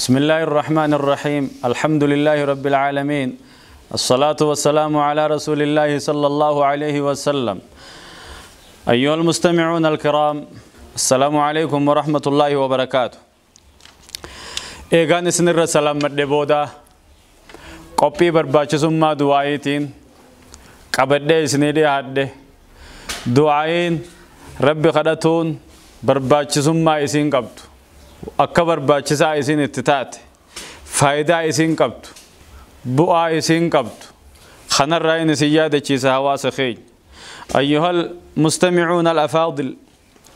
بسم الله الرحمن الرحيم. الحمد لله رب العالمين، الصلاة والسلام على رسول الله صلى الله عليه وسلم. أيها المستمعون الكرام، السلام عليكم ورحمة الله وبركاته. إيغان سنر سلام مدبودا قبي برباچسما دعايتين قبدي سنيدي حد دعاين ربي خدتون برباچسما اسين قبط akka barbaachisaa isin itti taate faayidaa isin qabdu bu'aa isin qabdu kanarraa inni isin yaadachiisa hawaasa keenya. Ayyuhal mustamicuuna alafaadil,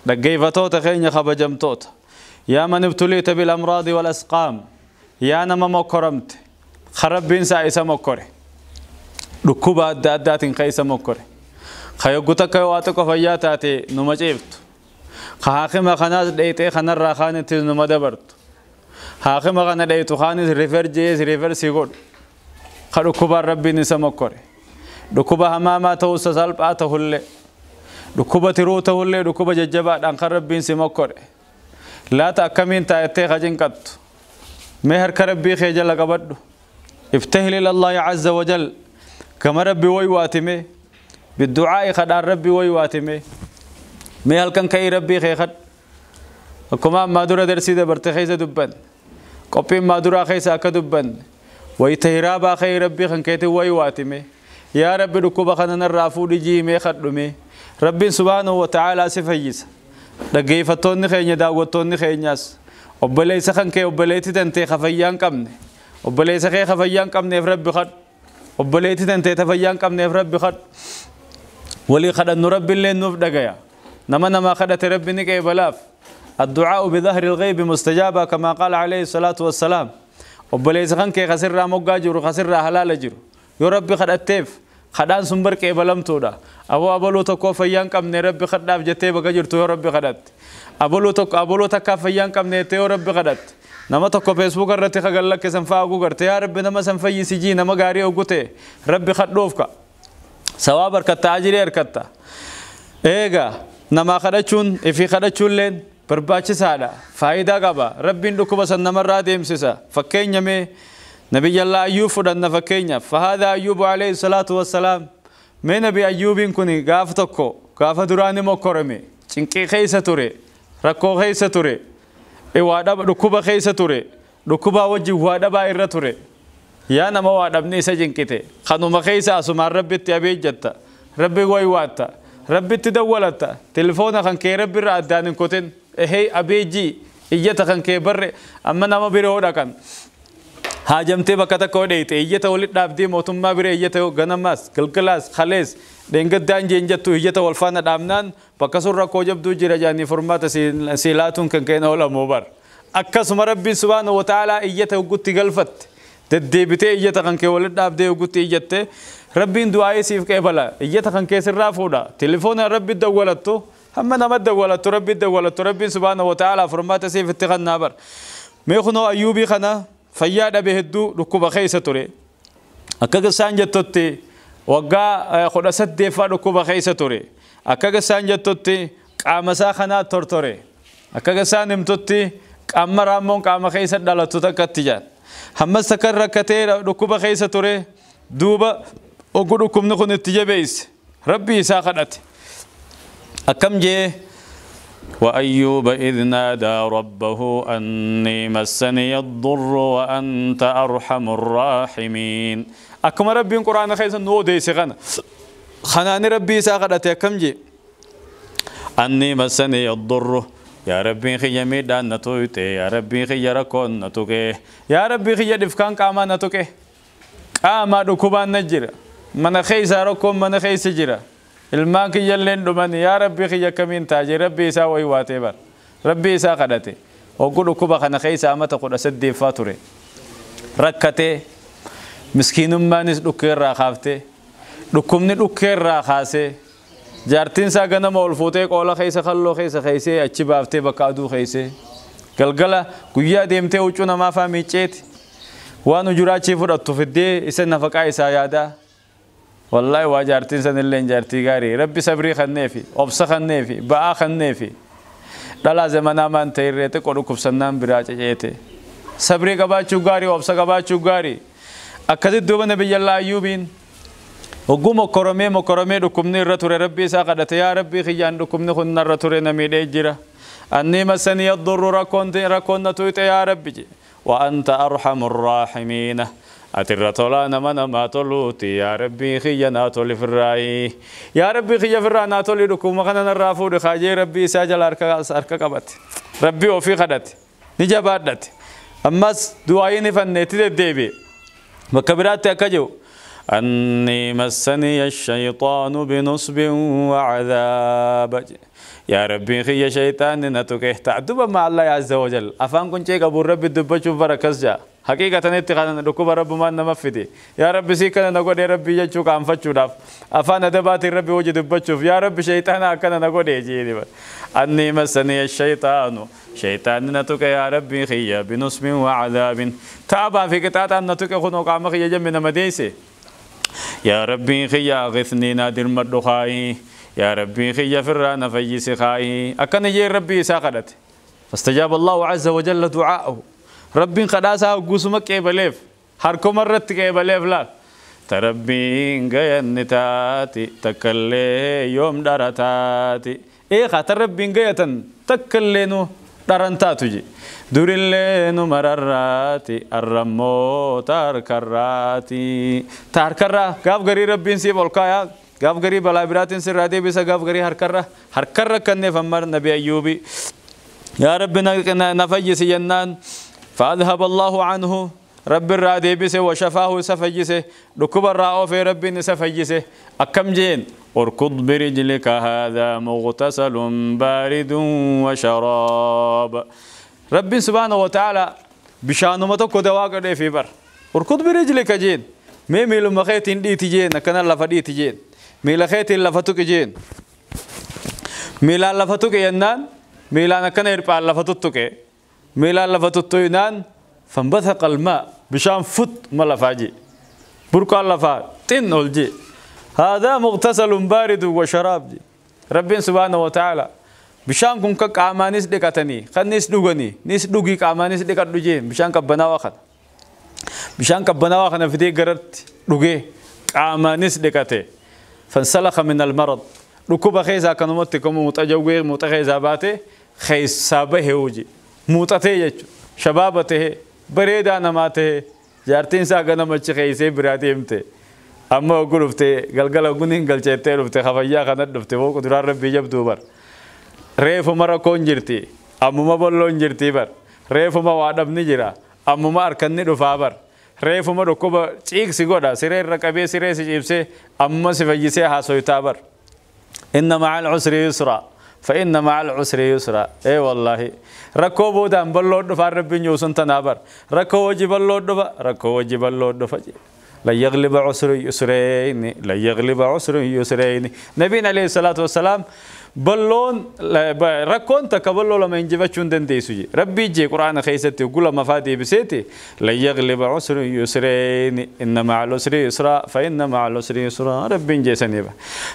dhaggeeffatoota keenya kabajamtoota, yaa man ibtuliita bilamraadi walasqaam, yaa nama mokkoramte ka rabbiin isaa isa mokkore dhukkuba adda addaatiin ka isa mokkore ka yoggu takka yoo waa xiqqo fayyaa taate numa ciiftu haakima kanaas dheeyxee kanarraa kaanitti numa dabartu haakima kana dheeytu kaanis rifer jees rifer si godhu ka dhukkubaan rabbiin isa mokkore dhukkuba hamaamaa ta'uu sasalphaa ta'ullee dhukkuba tiruu ta'ullee dhukkuba jajjabaadhaan kan rabbiin si mokkore laata akkamiin taayettee ka cinqattu mee harka rabbii kee jala qabadhu ibtahil ila Allaahi azza wajal gama rabbi way waatime bidducaa'i kadhaan rabbi way waatime mee halkan ka'ii rabbii kee kadhu akkuma ammaa dura darsii dabarte keessa dubban qophiin maa duraa keessa akka dubban wayita hiraabaa ka'ii rabbii kan keetiin way waatime yaa rabbi dhukkuba kana narraa fuudhi jiimee kadhume rabbiin subhaanahu wa ta'aalaa si fayyisa. Dhaggeeffattoonni keenya daawwattoonni keenyaas obboleessa kan kee obboleettii tantee ka fayyaa hin qabne obboleessa kee ka fayyaa hin qabneef rabbi kadhu obboleettii tantee ta fayyaa hin qabneef rabbi kadhu walii kadhannu rabbiillee nuuf dhagaya. نما نما خدت ربي نكي بلاف الدعاء بظهر الغيب مستجابة كما قال عليه الصلاة والسلام. وبليس خنك خسر موقع جرو خسر حلال جرو يا ربي خدتيف خدان سنبر كي بلم تودا أبو أبلو تكو فيان كم نربي خداف جتي بقجر تو يا ربي خدت أبلو تك أبلو تكا فيان كم نتي يا ربي خدت نما تكو فيسبوك الرتي خجل لك سنفا أبو قرت يا ربي نما سنفي سجي نما غاري أوجته ربي خدوفك سواب أركتا أجري أركتا إيجا nama kadhachuun ifii kadhachuulleen barbaachisaadha faayidaa qaba rabbiin dhukkuba san namarraa deemsisa. Fakkeenya mee nabiyyallaa Ayyuub fudhanna fakkeenyaaf fahaadha Ayyuubu alayhi salaatu wassalaam. Mee nabi Ayyuubiin kun gaafa tokko gaafa duraani mokkorame cinqii keessa ture rakkoo keessa ture waa dhaba dhukkuba keessa ture dhukkubaa wajjin waa dhabaa irra ture yaa nama waa dhabni isa cinqite kanuma keessa asumaan rabbitti abeejjatta rabbi waywaatta rabbitti dawwalatta telefoona kan kee rabbi irraa addaan hin kutin ehey abeejii iyyata kan kee barre amma nama biroo dhaqan haajamtee bakka takka dheeyte iyyata walit dhaabdee mootummaa bira iyyata ganamaas galgalaas khalees dheengaddaan jeen jettu iyyata wal faana dhaabnaan bakka sun rakkoo jabduu jira jaanii furmaata si laatuun kan keen oolamu bar akkasuma rabbiin subhaanahu wa ta'aalaa iyyata hoggutti galfatte deddeebitee iyyata kan kee walit dhaabdee hoggutti iyyatte rabbiin du'aa'ee siif qeebala iyyata kan kee sirraa fuudha telefoona rabbi dawwalattu hamma nama dawwalattu rabbi dawwalattu rabbiin subhaanahu wa ta'aalaa furmaata siif itti kannaa bar. Mee kunoo Ayyuubii kana fayyaa dhabe hedduu dhukkuba keessa ture akka isaan jettutti waggaa 18ffaa dhukkuba keessa ture akka isaan jettutti qaama isaa kanaa tortore akka isaan himtutti qaama raammoon qaama keessa dhalatu takkatti jaan hammas takka rakkatee dhukkuba keessa ture duuba ogu dhukkubni kun itti jabeesse rabbii isaa kadhate akkam jee وأيوب إذ نادى ربه أني مسني الضر وأنت أرحم الراحمين. أكما ربي القرآن خيسا نودي سغنى خناني ربي إسا قدتي أكم جي أني مسني الضر يا ربي خي ميدان نتويتي يا ربي خي ركون نتوكي يا ربي خي دفكان قاما نتوكي قاما ركوبان نجر من خيسا ركون من خيس جرا ilmaan kiyyalleen dhumani yaa rabbi kiyya akkamiin taajee rabbi isaa wayi waatee bar rabbi isaa kadhate oggu dhukkuba kana keessa amata 18ffaa ture rakkatee miskiinummaanis dhukkeerraa kaaftee dhukkubni dhukkeerraa kaasee jaartiin isaa ganama ol fuutee qoola keessa kalloo keessa keessee achi baaftee bakka aduu keessee galgala guyyaa deemtee huccuu namaa faa miicceeti waan ujuraachii fudhattu fiddee isa nafaqaa isaa yaadaa والله واجارتين سن اللين جارتي غاري ربي صبري خنيفي أبص خنيفي بقى خنيفي دلا زمنا ما انت يريت قدو كبسنان براجيته. Sabrii qabaachuu gaarii, obsa qabaachuu gaarii. Akkasitti duuba Nabiyyallaa Ayyuubiin hogguu mokkoromee mokkoromee dhukkubni irra ture Rabbii isaa kadhate, yaa Rabbii kiyyaan dhukkubni kun narra ture na miidhee jira. Annii massanii yaddurru, rakkoon na tuyxe yaa Rabbi je. Wa anta arhamu rraahimiina. Ati irra tolaa nama namaa toluuti, yaa Rabbii kiyya naa toli firraayi. Yaa Rabbii kiyya firraa naa toli, dhukkubuma kana narraa fuudhi kaajee Rabbii isaa jala harka qabate. Rabbii ofii kadhate. Ni jabaadhate. Ammas du'aayin ifanneetti deddeebi'e. Bakka biraatti akka jiru. أني مسني الشيطان بنصب وعذاب. يا ربي خي شيطان نتوكه تعدب مع الله عز وجل. أفان كنت أبو ربي دبچو بركز جا. حقيقة نتقان ركوب رب ما نمفدي. يا ربي سيكنا نقول يا ربي يجوك عن فتشو داف. أفان دبات ربي وجد دبچو. يا ربي شيطان أكنا نقول يجي. أني مسني الشيطان. شيطان نتوك يا ربي خي بنصب وعذاب. تابع في قطعة نتوك خنوق عمخ يجمع مديسي. يا ربي خيا غثني نادر مدخاي. يا ربي خيا فرانا فيس خاي. أكن يا ربي ساقدت. فاستجاب الله عز وجل دعاءه. ربي قداسا قسمك كيبليف. هركم مرت كيبليف لا. تربي غينتاتي تكلي يوم دارتاتي. إيه خاطر ربي غيتن تكلينو دارنتاتو جي. دوريلينو مرراتي الرمو تاركراتي. تاركرا غاف غري ربين سي بولكايا غاف غري بلا براتين سي رادي بيسا غاف غري هركرا هركرا كني فمر نبي ايوبي. يا رب نفيس جنان. فاذهب الله عنه. رب الرادي بيسه وشفاه سفيسه. ركوب الراء في رب سفيسه. أكم جين اركض برجلك هذا مغتسل بارد وشراب. رب سبحانه وتعالى بشانه متكو دواء قد في بر. اركض برجلك جين. مي ميلو مخيتين دي تجين كان الله فدي تجين. ميلا خيتين لفتك جين. ميلا لفتك ينان. ميلا كان يربع لفتك. ميلا لفتك ينان. فانبثق الماء بشان فت ملفاجي. بركة لفا تن الجي. هذا مغتسل بارد وشراب جي. رب سبحانه وتعالى بشان كن كامانيس دكاتني خنيس دوغني نيس دوغي كامانيس دكات دوجي بشان كبنا وخت بشان كبنا وخنا في دي غرت دوغي كامانيس دكاته. فانسلخ من المرض. ركوب خيزا كنمت كم متجوغي متخيزا باته خيسابه هوجي موتته يچ شبابته بريدا نماته جارتين سا غنمچ خيسه براديمته. أما أقول قلقل أقولين قلت رفته خفيا خند رفته وقدر ربي جب دوبر. ريف مرة كون جرتي أما ما بلون جرتي بر. ريف ما وعدم نجرا أما ما أركني رفابر. ريف ما ركوب تيك سيقودا سير ركبي سير سيجيبسه أما سفيسه حاسوي تابر. إن مع العسر يسرا فإن مع العسر يسرا. إيه والله ركوبو دام بلون رفا ربي نيوسن تنابر. ركوب جبلون رفا ركوب جبلون رفا. لا يغلب عسر يسرين لا يغلب عسر يسرين. نبينا عليه الصلاة والسلام بلون ركون تكبلوا لما ينجبتشون دنديسوجي ربي جي قرآن خيستي وقول ما فادي بسيتي لا يغلب عسر يسرين إن مع العسر يسرا فإن مع العسر يسرا. ربي جي سنيبا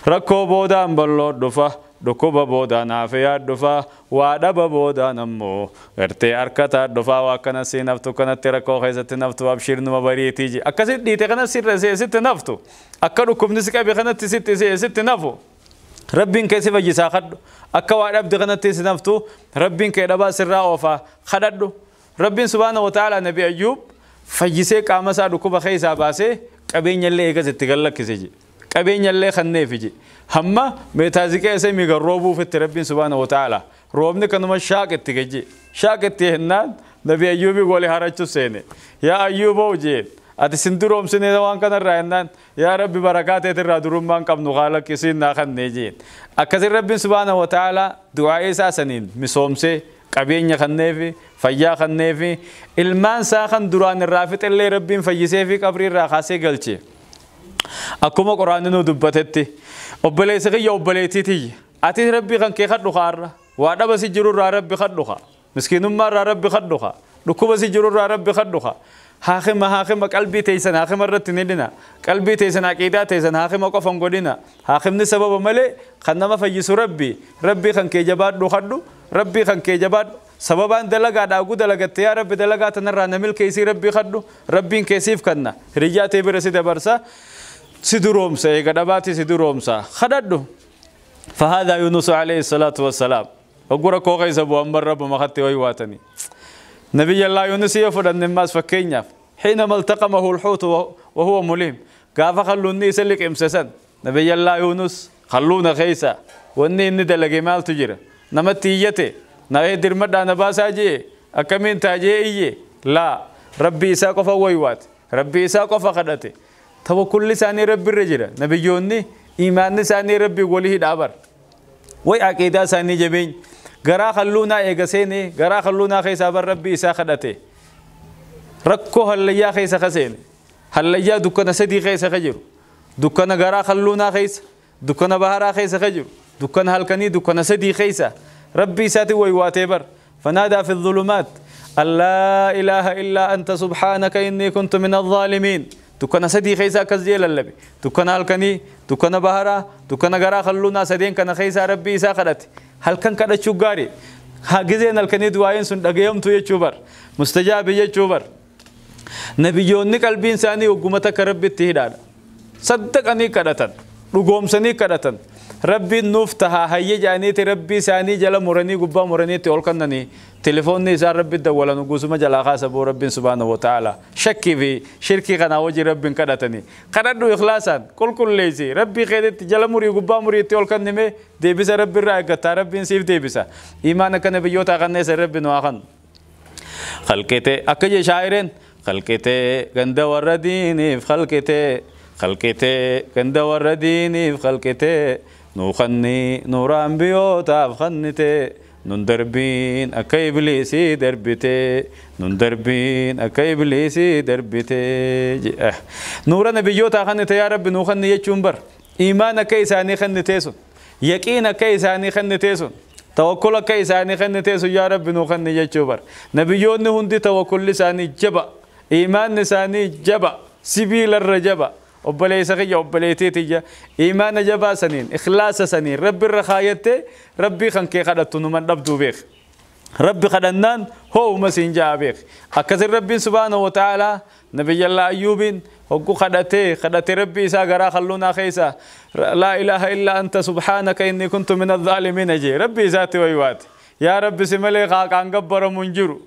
ركوبو دام بلون رفا dhukkuba boodaan aafiyaa dhufa waa dhaba boodaan ammoo gartee harkataa dhufa waa akkana si naftu kanatti rakkoo keessatti naftu abshiir numa bariitii ji akkasitti dhiite kana sirra sitti naftu akka dhukkubni si qabe kanatti sitti nafu rabbiin kee si fayyisaa kadhu akka waa dhabde kanatti si naftu rabbiin kee dhabaa sirraa oofaa kadhadhu. Rabbiin subhaana wa ta'ala Nabi Ayyuub fayyisee qaama isaa dhukkuba keessaa baasee qabeenyallee eegas itti gallakkise ji. Qabeenyallee kanneefi ji. Hamma meetaaziqee isa miiga roobuuf itti Rabbiin subhaana wa ta'ala roobni kanuma shaaq itti gajji shaaq itti hennaan Nabi Ayyuubi wali harachu seene yaa Ayyuuboo jeen ati sin duroomsine waan kanarraa hennaan yaa Rabbi barakaa teetirraa durummaan qabnu haala akkisiin naa kannee jeen. Akkasin Rabbiin subhaana wa ta'ala du'aa isaa saniin misoomsee qabeenya kanneefi fayyaa kanneefi ilmaan isaa kan duraan irraa fixellee Rabbiin fayyisee fi qabrii irraa kaasee galche. Akkuma Quraanni nu dubbatetti obboleessi kiyya obboleettii tiyya ati Rabbii kan kee kadhu kaarra waa dhaba si jirurraa Rabbi kadhu kaa miskiinummaarraa Rabbi kadhu kaa dhukkuba si jirurraa Rabbi kadhu kaa haakima haakima qalbii teessan haakima irratti ni dhina qalbii teessan aqiidaa teessan haakima qofan godhina haakimni sababa malee kan nama fayyisu Rabbi Rabbii kan kee jabaadhu kadhu Rabbii kan kee jabaadhu Sababaan dalagaadha aguu dalagatte yaa Rabbi dalagaa tanarraa na milkeessii Rabbii kadhu Rabbiin keessiif kanna hiriyyaa ta'e bira si dabarsa si duroomsa eega dhabaati si duroomsa kadhadhu. فهذا يونس عليه الصلاة والسلام وقرأ كوغيس أبو أمبر رب ما خدت ويواتني نبي الله يونس يفرد النماس فكينيا حينما التقمه الحوت وهو مليم قاف خلوني سلك امسسن نبي الله يونس خلونا خيسا واني ندلق مال تجرى نمتيته نهدر مدى نباسا جي أكمين تاجي إيه لا ربي إساقف ويوات ربي إساقف خدته توكل لساني ربي الرجل نبي يوني إيمان ساني ربي وليه دابر وي عقيدة ساني جبين غرا خلونا إيغسيني غرا خلونا خيسا بر ربي إسا خدته ركو هليا خيسا خسيني هليا دكنا سدي خيسا خجر دكنا غرا خلونا خيس دكنا بهرا خيسا خجر دكنا هلكني دكنا سدي خيسا ربي ساتي ويواتي بر فنادى في الظلمات أن لا إله إلا أنت سبحانك إني كنت من الظالمين دكنا سدي خيسا كزيل اللبي دكنا هلكني دكنا بهرا دكنا غرا خلونا سدين كنا خيسا ربي إسا خدت هل كان كذا شجاري هجزين الكني دعاء سن دقيم تو يجوبر مستجاب يجوبر نبيون قلبين ساني وقمتك ربي تهداد صدقني كرتن رقوم سني كرتن ربي نفتها هيا جاني تربي ساني جل مرني قبا مرني تقول كنني تليفون نزار ربي دولا نقوس ما جل خاص أبو ربي سبحانه وتعالى شكي في شركي كنا وجه ربي كرتني كردو إخلاصا كل كل ليزي ربي خيرت جل مري قبا مري تقول كنني ديبس ربي رأيك ربي سيف ديبسا إيمانك نبيوت أغنى ربي نواخن خلقته أكيد شاعرين خلقته غند ورديني في خلقته خلقته غند ورديني في خلقته نوخني نوران بيوتا فخنته نندربين أكيبليسي دربته نندربين أكيبليسي دربته نورا نبيوتا خنته يا رب نوخني يجنبر إيمانك إساني خنته يقينك إساني خنته توكلك إساني خنته يا رب نوخني يجنبر نبيون هندي توكل لساني جبا إيمان لساني جبا سبيل الرجبا obboleessa kiyya obboleettii tiyya iimaana jabaa saniin ikhlaasa saniin rabbi irra kaayattee rabbii kan kee kadhattu numan dhabduu beek rabbi kadhannaan ho'uma siin ja'a beek akkasin rabbiin subhaanahu wa ta'aalaa nabiyyallaa ayyuubiin hoggu kadhatee kadhatee rabbii isaa garaa kalluunaa keessa laa ilaaha illaa anta subhaanaka inni kuntu min azzaalimiina jee rabbii isaatti waywaate yaa rabbi si malee qaaqaan gabbaramu hin jiru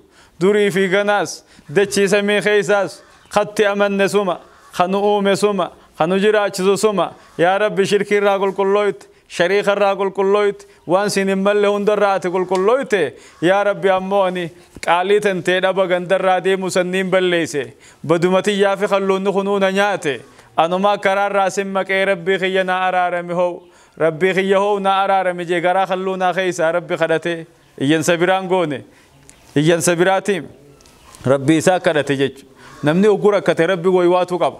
durii fi ganaas dachii samii keessaas katti amanne suma خنو أومي سما خنو جراچزو سما يا رب شركي راقل كلويت شريك راقل كلويت وان سين مل هندر رات كل كلويت يا رب أموني قاليتن تيدا بغندر رادي مسنين بليسي بدمتي يا في خلون خنون نياتي أنا ما قرار راسم مك ربي خينا أرارمي هو ربي خي هو نا أرارمي جي غرا خلونا خيسا ربي خدتي ين سبيران غوني ين سبيراتي ربي ساكرتي جج نمني أقول كت ربي ويواتو قب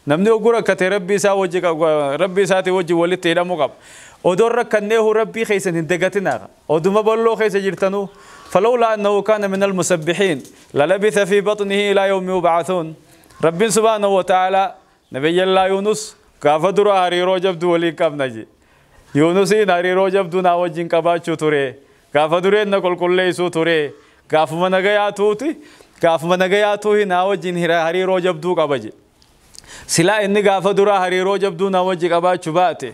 نمني أقول كت ربي سا وجه ربي ساتي وجه ولد تيرا مقب أدور كنه ربي خيسن انتقتنا أدوم بلو خيس جرتنو فلولا أنه كان من المسبحين للبث في بطنه إلى يوم يبعثون ربي سبحانه وتعالى نبي الله يونس كافدر هري روجب دولي كم نجي يونسين هري روجب دونا وجين كباتشو توري كافدرين نقول كل يسو توري كاف من جاء توتي gaafuma nagayaatu hinaa wajjin hariiroo jabduu qaba je silaa inni gaafa duraa hariiroo jabduu na wajji qabaachuu baate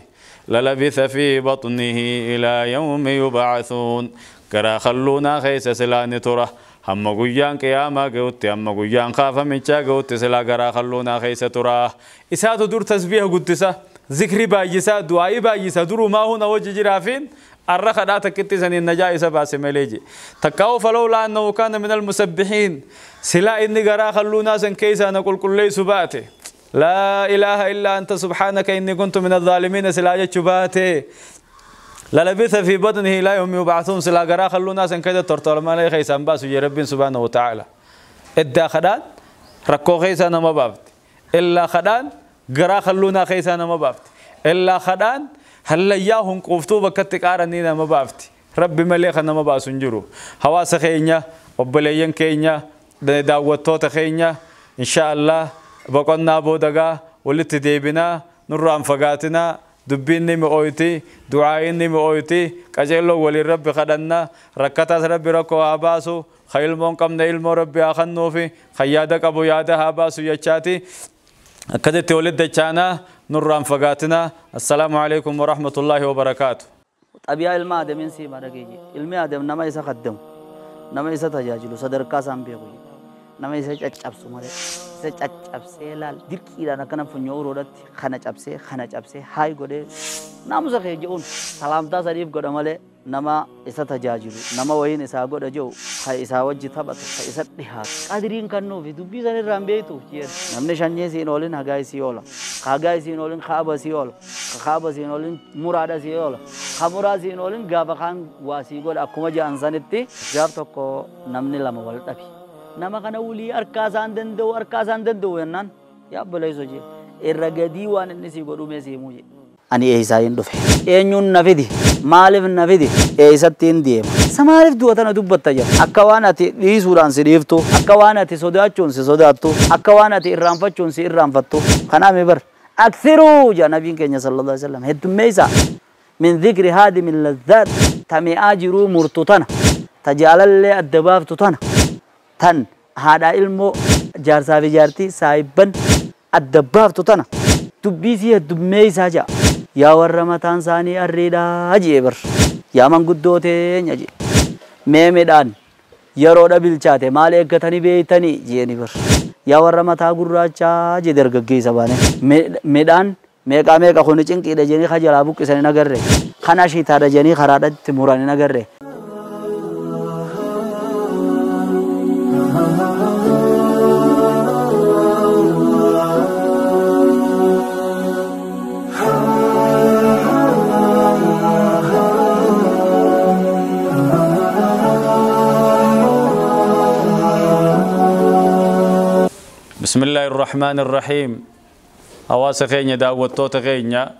lalabitha fi batnihi ilaa yawmi yub'athuun garaa kalluunaa keessa silaa ni tura hamma guyyaan qiyaamaa ga'utti hamma guyyaan kaafamichaa ga'utti silaa garaa kalluunaa keessa tura isaatu dur tasbiiha guddisa zikri baay'isaa du'aa'ii baay'isa durumaa huna wajji jiraafiin الرخ لا تكتي سنين نجا إسا باسي مليجي تكاو فلولا أنه كان من المسبحين سلا إني غرا خلونا سن كيسا نقول كل سباتي لا إله إلا أنت سبحانك إني كنت من الظالمين سلا جباتي للبث في بطنه لا يوم يبعثون سلا غرا خلونا سن كيدا ترتول ما لي خيسان باسو يا رب سبحانه وتعالى إدى خدان ركو خيسا نما بابت إلا خدان غرا خلونا خيسا نما بابت إلا خدان هل ياهم قفتو بكتك آرنينا ما بافتي ربي مليخ نما باسنجرو حواس خينيا وبليين كينيا داوتو تخينيا إن شاء الله بقنا بودغا ولت ديبنا نرام فقاتنا Dubbiin ni mi'ooyti, du'aa'iin ni mi'ooyti. Qajeelloo waliin Rabbi kadhanna. Rakkataas Rabbi rakkoo haa baasu, ka ilmoon qabne ilmoo Rabbi haa kennuufi, ka yaada qabu yaada haa baasu jechaati akkasitti walitti dachaanaa, nurraan fagaatina. Assalaamu alaikum warahmatullaahi wabarakaatu. Xabiyaa ilma Aadamiin siima dhageeyye. Ilmi Aadam nama isa kaddamu, nama isa tajaajilu sadarkaa isaan beeku, nama isa caccabsu malee. Isa caccabsee laal dirqiidhaan akkana funyoo uroodhatti kana cabsee kana cabsee haay godhee naamusa kee je'uun salaamtaa sadiif godha malee, nama isa tajaajilu, nama wayiin isaa godha je'u, ka isaa wajji taphatu, ka isa dhihaatu qadiriin kennuufi dubbii san irraan beektu jeen. Namni shanyii siin oolin hagaa isii oola, ka hagaa isiin oolin kaaba sii oola, ka kaaba siin oolin muraadha sii oola, ka muraa siin oolin gaafa kaan waa sii godha. Akkuma je'an sanitti gaaf tokko namni lama wal dhabi. Nama kana wulii harkaa isaan danda'u, harkaa isaan danda'u jennaan, yaa obboleessoo jee, irra gadii waan inni sii godhu mee sii himuu jee. Ani eeysaa hin dhufe? Eenyuun na fidi? Maaliif na fidi? Eeysatti hin deema? Isa maaliif du'a tana dubbatta jira? Akka waan ati dhiisuudhaan si dhiiftu, akka waan ati sodaachuun si sodaattu, akka waan ati irraanfachuun si irraanfattu. Kanaaf bar aksiruu jaa nabiin keenya sallallahu alaihi wasallam, heddummeeysa min dhikri haadimi ladhaat, ta mi'aa jiruu murtu tana, ta jaalallee adda baaftu tana, tan haadhaa ilmoo, jaarsaa fi jaartii, saayibban adda baaftu tana dubbii si heddummeeysaa jaa. Yaa warra mataan isaanii arriidhaa jee bar, yaa manguddoo teenya jee, mee midhaan yeroodha bilchaate maal eeggatanii beeytanii jeeni bar. Yaa warra mataa gurraachaa jee, dargaggeessa baane, midhaan meeqaa meeqa kuni cinqiidha jeenii ka jalaa buqqisanii nagarre, kan ashiitaadha jeenii karaadhatti muranii nagarre. بسم الله الرحمن الرحيم. Hawaasa keenya, daawwattoota keenya,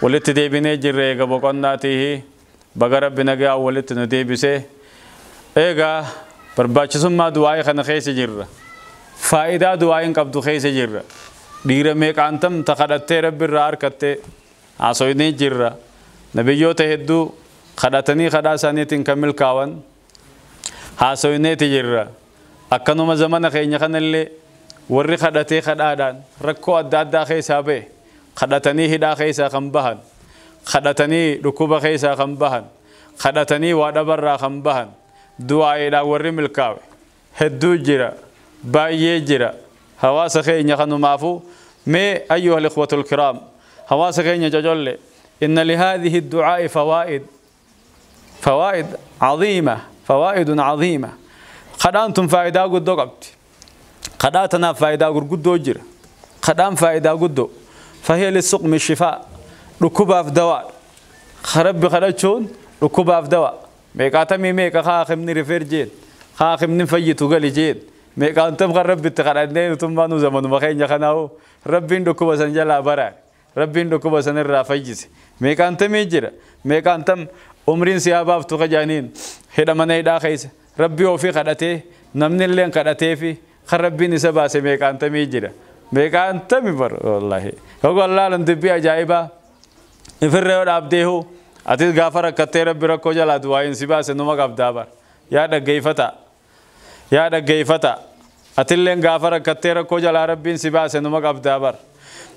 walitti deebinee jirra. Eega boqonnaatihi baga Rabbi nagaa walitti nu deebise. Eegaa barbaachisummaa du'aa'ii kana keessa jirra, faayidaa du'aa'iin qabdu keessa jirra. Dhiira meeqaantam ta kadhattee Rabbi irraa harkattee haasoynee jirra. Nabiyyoota hedduu kadhatanii kadhaa isaaniitiin kan milkaawan haasoyneeti jirra. Akkanuma zamana keenya kanallee warri kadhatee kadhaadhaan rakkoo adda addaa keessaa ba'e, kadhatanii hidhaa keessaa kan bahan, kadhatanii dhukkuba keessaa kan bahan, kadhatanii waa dhabarraa kan bahan, du'aa'iidhaan warri milkaawe hedduu jira, baay'ee jira hawaasa keenya. Kanumaafuu mee ayyuha alikhwatu alkiraam, hawaasa keenya cocolle, inna lihaadhihi addu'aa'i fawaa'id, fawaa'id عظيمة، فوائد عظيمة. Kadhaan tun faayidaa guddoo qabdi. Kadhaa tanaaf faayidaa gurguddoo jira. Kadhaan faayidaa guddoo. فهي للسقم الشفاء, dhukkubaaf dawaa. Rabbi kadhachuun dhukkubaaf dawaa. Meeqaatamii meeqa haakimni rifeer jeen, haakimni fayyitu gali jeen, meeqaantam kan Rabbitti kadhannee nutummaa nu zamanuma keenya kanaa'u Rabbiin dhukkuba san jalaa baraare, Rabbiin dhukkuba san irraa fayyise meeqaantamii jira. Meeqaantam umriin si haa baaftu kajaaniin hidha mana hidhaa keessa Rabbii ofii kadhatee, namni illee kadhatee fi kan Rabbiin isa baase meeqaantamii jira, meeqaantami bar. Wallaahi hogoo laalan dubbii ajaa'ibaa ifirra yoo dhaabdeehu, atis gaafa rakkattee Rabbi rakkoo jalaa du'aayin si baase numa qabdaa bar. Yaa dhaggeeffata, yaa dhaggeeffata, atilleen gaafa rakkattee rakkoo jalaa Rabbiin si baase numa qabdaa bar.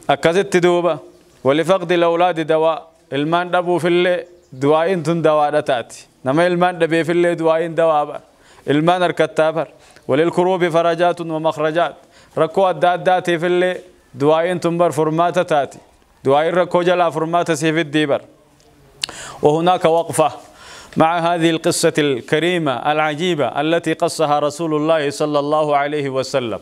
Akkasitti duuba ولفقد الأولاد دواء, ilmaan dhabuufillee du'aayin tun dawaadha taati. Nama ilmaan dhabeefillee du'aayin dawaa bar, ilmaan harkattaa bar. وللكروب فرجات ومخرجات, rakkoo adda addaatiifillee du'aayin tun bar furmaata taati. Du'aayin rakkoo jalaa furmaata siifiddii bar. وهناك وقفة مع هذه القصة الكريمة العجيبة التي قصها رسول الله صلى الله عليه وسلم.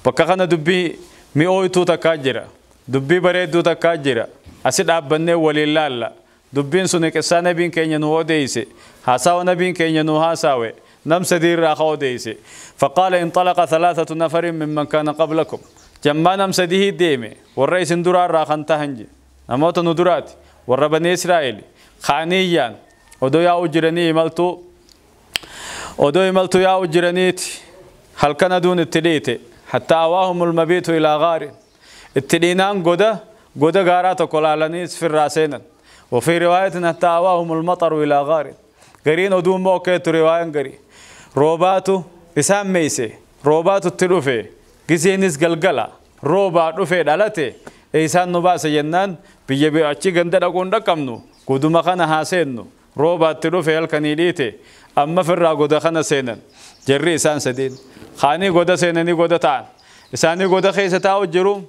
بكغنا دبي مئويتو تكاجرة، دبي بريدو تكاجرة، أسد أبني ولله لا دبين سنك السنة كين ينو ديسي هاساو نبين كين ينو هاساوي نم سدير راخو ديسي. فقال: انطلق ثلاثة نفر ممن كان قبلكم. جمع نم سديه ديمي والرئيس درار راخن تهنجي نموت ندرات وربني إسرائيل خانيا odoo yaa'u jiranii imaltuu, odoo imaltuu yaa'u jiraniiti halkan aduun itti dhiite. حتى أواهم المبيت إلى غار, itti dhiinaan goda Goda gaaraa tokko laalanii firraa seenan. وفي رواية حتى آواهم المطر إلى غار. قرين أدوم موكيت رواية قري. روباتو إسام ميسي. روباتو التلوفي. قسينيس قلقلا. روبا رفي دالتي. إيسان نباس جنان. بيجي أتشي غندر أكون رقمنو. قدوم خانا هاسينو. روبا التلوفي الكنيليتي. أما فرا قد خانا سينن. جري إسان سدين. خاني قد سينني قد تعال. إساني قد خيسة تاو جروم.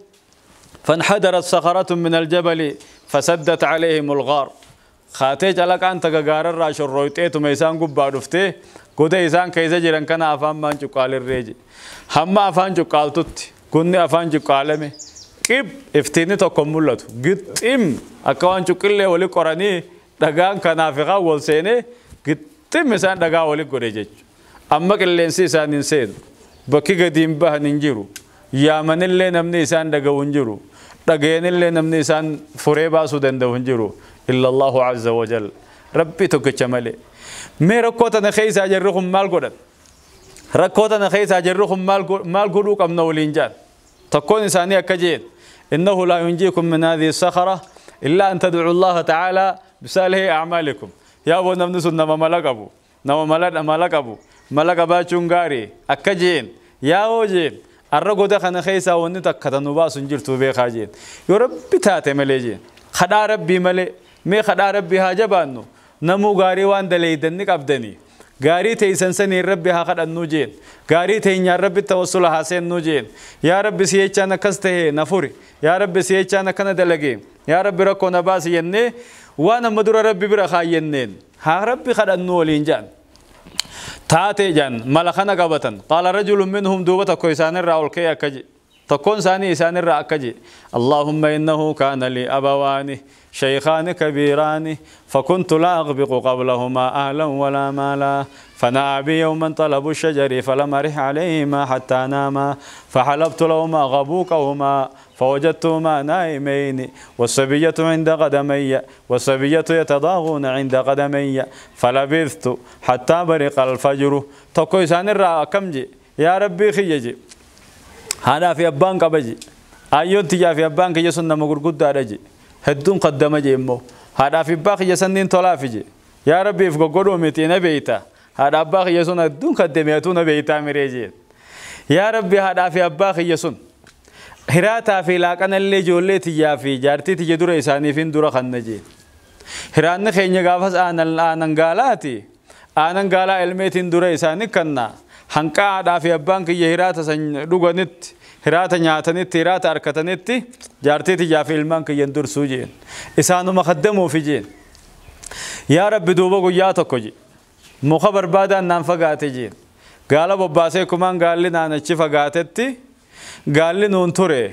فانحدرت صخرة من الجبل فسدت عليهم الغار. خاتيج لك أنت غار الراش الرويتيت ميسان قبا رفتي قد إسان كيزا جيران كان أفهم من جقال الريج. هم أفهم جقال تت كني أفهم جقالمي كيف افتيني تكملت قد إم أكوان جقلة ولي قراني دعان كان في غاول سيني قد إم إسان دعا ولي قريج. أما كلين سان إنسان بكي قديم به ننجرو يا من اللي نمني إسان دعا ونجرو dhageen illee namni isaan furee baasuu danda'u hin jiru illa Allahu azza wa jal rabbi tokkicha malee. Mee rakkoo tana keessaa jirru kun maal godhan? Rakkoo tana keessaa jirru kun maal godhuu qabna waliin jaan? Tokkoon isaanii akka jeen innahu laa yunjiikum min haadhihi sakhara illa an tad'u Allaha ta'ala bisaalihi a'maalikum. Yaa boo namni sun nama mala qabu nama mala qabu mala qabaachuun gaarii akka jeen yaa hoo jeen arra goda kana keessaa wanni takka tanu baasu hin jirtu beekaa jeen. Yoo rabbi taate malee jeen. Kadhaa rabbii malee mee kadhaa rabbii haa jabaannu namuu gaarii waan daleeydanni qabdanii gaarii teeysan saniin rabbi haa kadhannuu jeen. Gaarii teenyaan rabbi tawassula haa seennuu jeen. Yaa rabbi si jechaan akkas tahee na furi. Yaa rabbi si jechaan akkana dalagee. Yaa rabbi rakkoo na baasi jennee waan amma dura rabbi bira kaayyenneen haa rabbi kadhannuu waliin jaan. Taate jaan mala kana qabatan. Qaala rajulun minhum duuba tokko isaanirraa ol ka'ee akka jedhe. Tokkoon isaanii isaanirraa akka jedhe. Allahumma innahu kaana lii abawaani shaykhaani kabiiraani fakuntu laa aghbiqu qablahumaa ahlan walaa maalaa فنأى بي يوما طلب الشجر فلم أرح عليهما حتى ناما فحلبت لهما غبوقهما فوجدتهما نائمين والصبية عند قدمي والصبية يتضاغون عند قدمي فلبثت حتى برق الفجر. تقوي سان كمجي يا ربي خيجي هذا في أبان كبجي أيون تجا في أبان كيسون نمغرقود دارجي هدون قدمجي إمو هذا في باقي يسنين طلافجي يا ربي فقولوا متين بيتا هذا أباخ يسون هدون قدميتون بيتا مريجي يا ربي هذا في أباخ يسون هراتا في لاكن اللي جولي تجا في جارتي تجي دور إساني فين دور خنجي هران خيني قافز آنن قالاتي آنن قالا علميتين دور إساني كنا هنكا هذا في أبان كي هراتا سن دوغنت هراتا نياتنت هراتا أركتنت جارتي تجا في المان كي يندور سوجين إسانو مخدمو في جين يا رب دوبا يا تكوجي مخبر بعد نام فقاتي جين قال باباسي كمان قال لي نانا تشي فقاتتي قال لي نون توري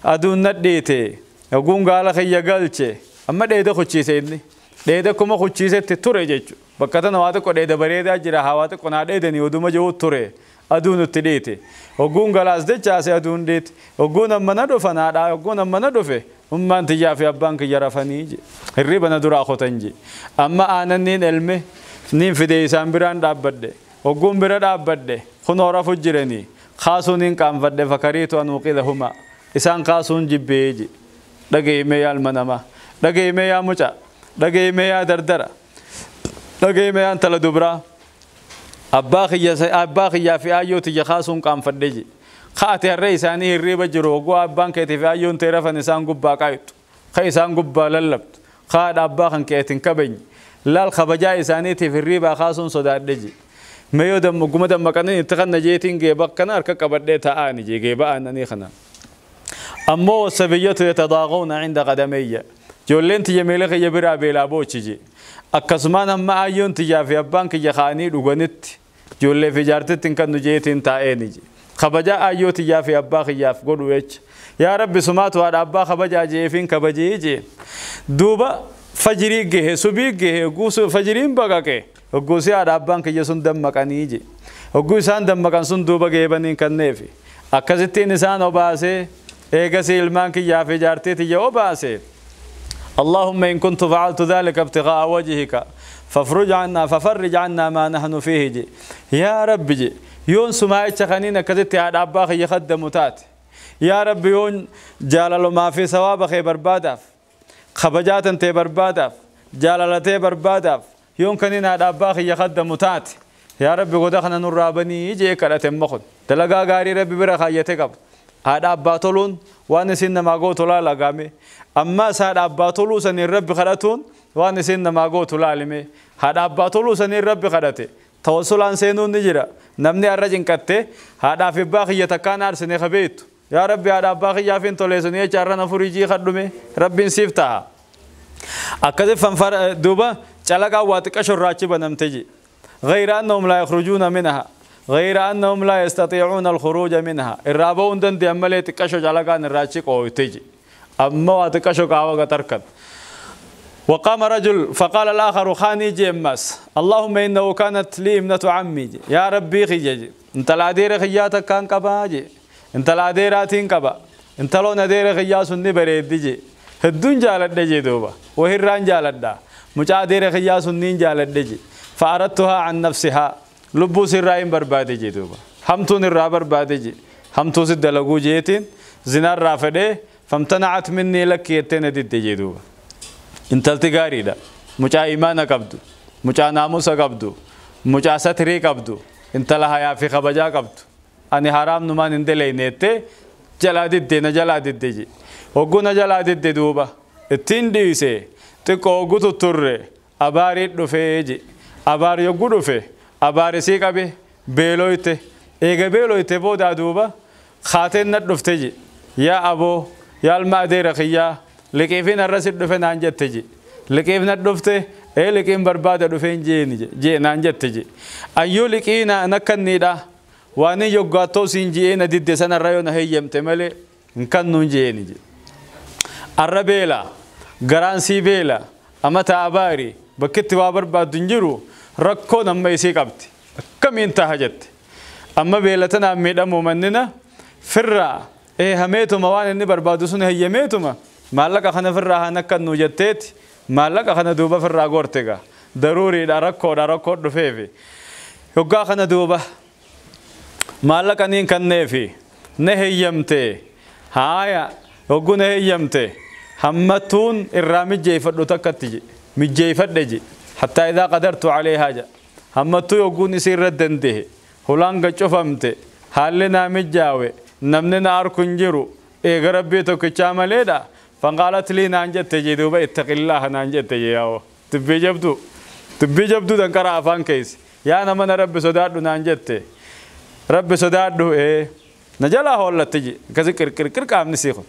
أدون نديتي يقوم قال خي قالتي أما ديدا خشي سيدني ديدا كما خشي سيدتي توري جيتشو بكتنا واتكو ديدا بريدا جرا هواتكو نا ديدا نيودو مجو توري أدون تديتي وقوم قال أزدي جاسي أدون ديت وقوم أما ندوفا نادا وقوم أما ندوفي أما أنت جافي أبانك جرفني جي الربا ندورا خوتنجي أما أنا نين علمي نين في ديسان بران دابد وقوم برا دابد خنورا فجرني خاصون كام فد فكريت أن أوقظهما إسان خاصون جبيجي دقي ميا المنما دقي ميا مجا دقي ميا دردرة دقي ميا أنت لدبرا أباخي يا في أيوت يا خاصون كام فدجي خاتي الرئيس أني الريب جرو أبان كيتي في أيون ترى فنسان قبا كايت خيسان قبا للبت خاد أباخن كيتن كبني لا الخبجاء إسانيتي في الريبة خاصون صدار دجي ميو دم قم دم مكانين تخن جيتين جيبا كنار كبرديتها آني جي جيبا أنني خنا أمو السبية يتضاغون عند قدمي جولين تجميل خيبرا بلا بوشجي أكسمان أما أيون تجا في أبانك جخاني لغنت جولي في جارتين كانوا جيتين تايني جي خبجا أيو تجا في أباخ ياف قدوش يا رب سمات واد أبا خبجا جيفين كبجي جي دوبا فجري جه سبي جه قوس فجرين بقى وقوسي على أبان كي يسون دم مكاني جي وقوسان دم مكان سون دوبا جيبنين كنفي أكزتي نسان أباسي إيجاسي المان كي يافي جارتي تيجي أباسي اللهم إن كنت فعلت ذلك ابتغاء وجهك فافرج عنا ففرج عنا ما نحن فيه جي يا رب جي يون سماي تخنين كزتي على أباخ يخدم تات Yaa Rabbi yoon jaalalumaa fi sawaaba kee barbaadaaf kabajaatan tee barbaadaaf jaalalatee barbaadaaf yoon kaniin haadha abbaa kiyya kaddamu taate yaa Rabbi goda kana nurraa banii jee kadhate amma kun dalagaa gaarii Rabbi bira kaayyate qaba. Haadha abbaa toluun waan isin namaa gootu laala gaame ammas haadha abbaa toluu saniin Rabbi kadhatuun waan isin namaa gootu laalime haadha abbaa toluu saniin Rabbi kadhate tawassulaan seenuun ni jira namni har'a cinqatte haadhaa fi abbaa kiyya takkaan aarsine kabeettu yaa Rabbi haadha abbaa kiyyaaf hin toleessanii jecha har'a na furii jii kadhume Rabbiin siif ta'a. Akkasi fanfara duuba calaqaa waa xiqqa shorraachi banamte ji غير أنهم لا يخرجون منها غير أنهم لا يستطيعون الخروج منها الرابون دندي أما لي تكشو جلقان الراتشي قويتجي أما واتكشو قاوة تركن. وقام رجل فقال الآخر خاني جيماس اللهم إنه كانت لي ابنة عمي جي. يا ربي خيجي انت العدير خياتك كان كباجي انت العديراتين كبا انت لو ندير خياس النبريد جي هدون جالت دجي دوبا وهران جالت دا مجادير خياس النين جالت دجي فأردتها عن نفسها lubbuu sirraa hin barbaade jee duuba hamtuun irraa barbaade jee hamtuu si dalaguu jeetiin zinaarraa fedhee famtanacat minnii lakki jettee na didde jee duuba. Intalti gaariidha mucaa imaana qabdu mucaa naamusa qabdu mucaa satirii qabdu intala hayaa fi kabajaa qabdu ani haraam numaan hin deleyne jettee jalaa didde na jalaa didde jee hogguu na jalaa didde duuba ittiin dhiise xiqqoo hoggu tutturre abaarii dhufee jee abaar yogguu dhufe abaarisii qabe beeloyte eega beeloyte boodaa duuba kaateen na dhufte je yaa aboo yaa alma adeera kiyyaa liqiifin har'a si dhufe naan jette je liqiif na dhufte ee liqiin barbaada dhufeen jeeni je naan jette je ayyuu liqii nakkanniidha waan yoggaattoo siin je'ee na didde sanarra yoo na heeyyamte malee hin kannuun jeeni je arra beela garaan sii beela amata abaari bakkitti waa barbaaddu hin jiru rakkoon amma isii qabdi akkamiin taha jette amma beela tanaan miidhamuu mannina firraa hameetuma waan inni barbaadu sun heeyyameetuma maallaqa kana firraa haan akkannu jetteeti maallaqa kana duuba firraa goorte gaa daruuriidha rakkoodha rakkoo dhufeefi yoggaa kana duuba maallaqa niin kanneefi na heeyyamte haaya yogguu na heeyyamte hammattuun irraa mijjeeffadhu takkatti je mijjeeffadhe je حتى إذا قدرت عليها جا همتو يقول نسير الدنده هولانغ چفمته حالنا مجاوي نمننا أركنجرو إيه ربي تو كچامليدا فقالت لي نانجت تجدوبا اتق الله نانجت تجياو تبي جبدو تبي جبدو دنكرا أفان كيس يا نمنا رب صدادو نانجت رب صدادو إيه نجلا هولا تجي كذي كر كر كر كام نسيخو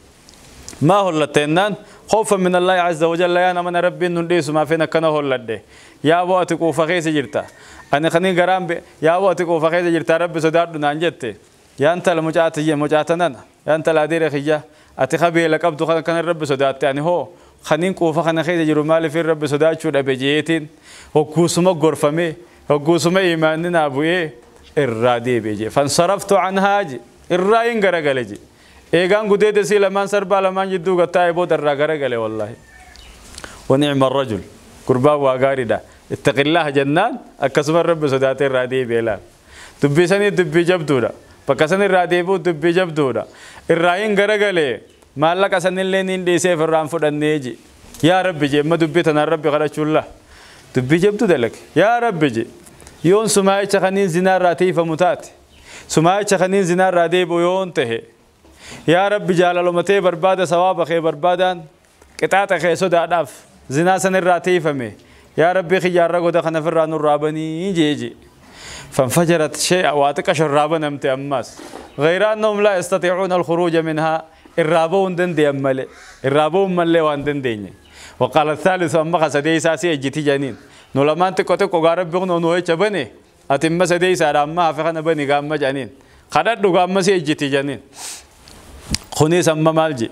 ما هولا تنان خوفا من الله عز وجل يا نمنا ربي ننديس ما فينا كنا هولا ده يا وقت كوفا خيس جرتا أنا خنين غرام ب يا وقت كوفا خيس جرتا رب صدادو نانجت يا أنت المجات يا مجاتنا يا أنت الأدير خيا أتخبي لك أبدو خن كان الرب صدات يعني هو خنين كوفا خن خيس جرو مال في الرب صدات شو أبجيتين هو كوسما غرفمي هو كوسما إيماننا أبوي الرادي بيجي فانصرفت عنها جي الراين غرغلجي إيغان قديد سي لمان سربا لمان جدو قطاي بود الرغرغله والله ونعم الرجل قربا وغاردا اتق الله جنان أكسم الرب صدات الرادي بيلا دبي سني دبي جبدودا فكسن الرادي بو دبي جبدودا الراين غرغله مالك سن اللي نين دي سيف الرام فدنيجي يا ربي جي ما دبي تنا ربي غرچولا دبي جبدو دلك يا ربي جي يون سماي چخنين زنا راتي فمتات سماي چخنين زنا رادي بو يون ته يا رب جلالمته برباد ثواب خي بربادان قطعت خي سوداداف زنا سن الراتي فمي يا ربي خيار رغو دخن فران الرابني جي جي فانفجرت شيء واتك شرابا نمت أماس غير أنهم لا يستطيعون الخروج منها الرابون دندي أمالي الرابون ملي وان دنديني وقال الثالث أما خسدي ساسي أجتي جانين نولمان تكوتكو غارب بغنو نوي چبني أتم سدي سارا أما فخنا بني غام جانين خدد غام سي أجتي جانين خنيس أما مالجي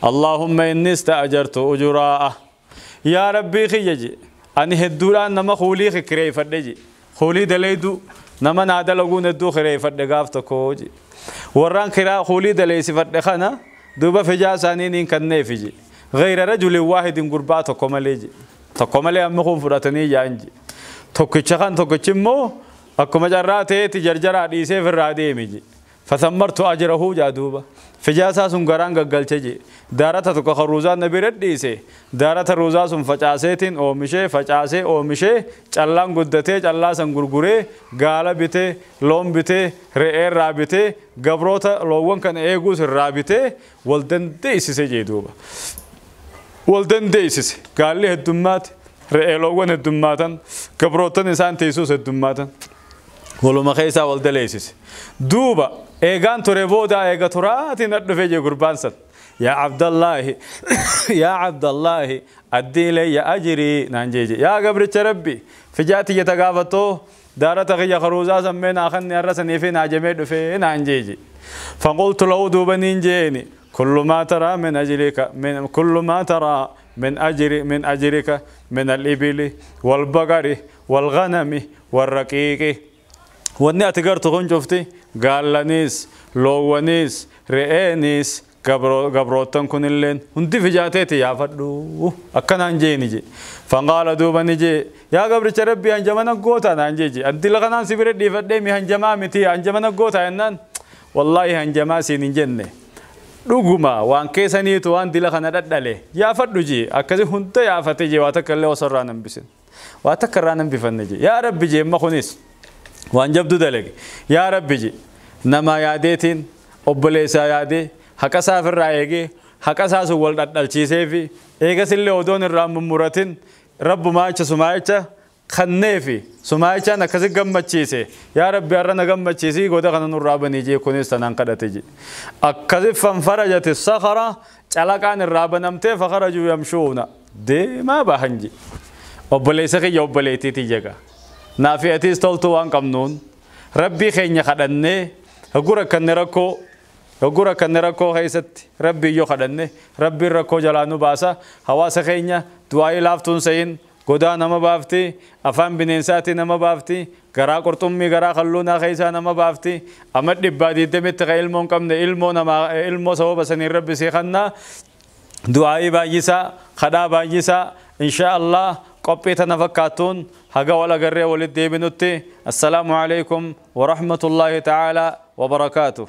اللهم إني استأجرت أجراء يا ربي خيجي أني هدوران نما خولي خكري فدجي خولي دليدو نما نادا لغون الدو خري فدغاف تكوجي وران خرا خولي دليسي فدخنا دوبا فجا سانين إن كنه فيجي غير رجل واحد قربا تكمليجي تكملي أم خون فراتني جانجي تكچخان تكچمو أكما جراته تجرجرا ديسه فرادي ميجي Fathammartu ajrahu jaaduuba fijaasaa sun garaan gaggalche je daarata tokko kan ruuzaa na bira dhiise daarata ruuzaa sun facaaseetiin oomishee facaasee oomishee callaan guddatee callaa san gurguree gaala bitee loon bitee re'ee irraa bitee gabroota loowwan kana eeguus irraa bitee wal dandeessise jee duuba wal dandeessise gaalli heddummaate re'ee loowwan heddummaatan gabrootan isaan teessuus heddummaatan waluma keessaa wal daleessise duuba eegaan ture booda eega turaatiin dhufe jee gurbaan san yaa Abdallaahi yaa Abdallaahi addii ilayya ajrii naan jeeje yaa gabricha rabbi fijaati jeta gaafatoo daarata kiyya karuuzaa sammee naa kanni har'a sanii fi naa jamee dhufe naan jeeje faqultu lahu duuba niin jeeni kullu maa taraa min ajrika min kullu maa taraa من أجر من أجرك من الإبل والبقر والغنم والرقيق wanni ati gartu kun cufti gaallaniis loowwaniis re'eenis gabroottan kunilleen hundi fijaateeti yaafadhu akkanaan jeeni je fanqaala duuba ni jee yaa gabricha rabbii hanjamana goota naan jee je addila kanaan si bira dhiifadhee mi hanjamaa miti hanjamana goota jennaan wallaahi hanjamaa siin hin jenne dhuguma waan keessaniitu waan dila kana dhadhale yaafadhu jee akkasi hunda yaafate jee waa takka illee osoo irraa hambisin waa takka irraa hambifanne jee yaa rabbi jee amma kunis waan jabdu dalage yaa rabbi je nama yaadeetiin obboleessaa yaadee haqa isaa ofirraa eegee haqa isaa sun wal dhadhalchiisee fi eegasillee odoon irraa mummuratin rabbumaa jecha sumaa jecha kanneefi sumaa jechaan akkasi gammachiise yaa rabbi har'a na gammachiisii goda kana nurraa banii jee kunis tanaan kadhate je akkasi fanfarajati sakara calaqaan irraa banamtee fakarajuu yamshuuna deemaa bahan je obboleessa kiyya obboleettiiti jega naafi atiis toltuu waan qabnuun rabbii keenya kadhannee hoggura kanne rakkoo keessatti rabbii iyyoo kadhanne rabbiin rakkoo jalaa nu baasa hawaasa keenya du'aa'ii laaftuun sayin godaa nama baafti afaan bineensaatii nama baafti garaa qurxummii garaa kalluunaa keessaa nama baafti amma 120tti ka ilmoo hin qabne ilmoo namaa ilmoo sababa saniin rabbi sii kannaa du'aa'ii baay'isaa kadhaa baay'isaa inshaa Allah qophii tana fakkaattuun haga wal agarree walitti deebinutti assalaamu alaikum warahmatullaahi ta'aalaa wabarakaatuh.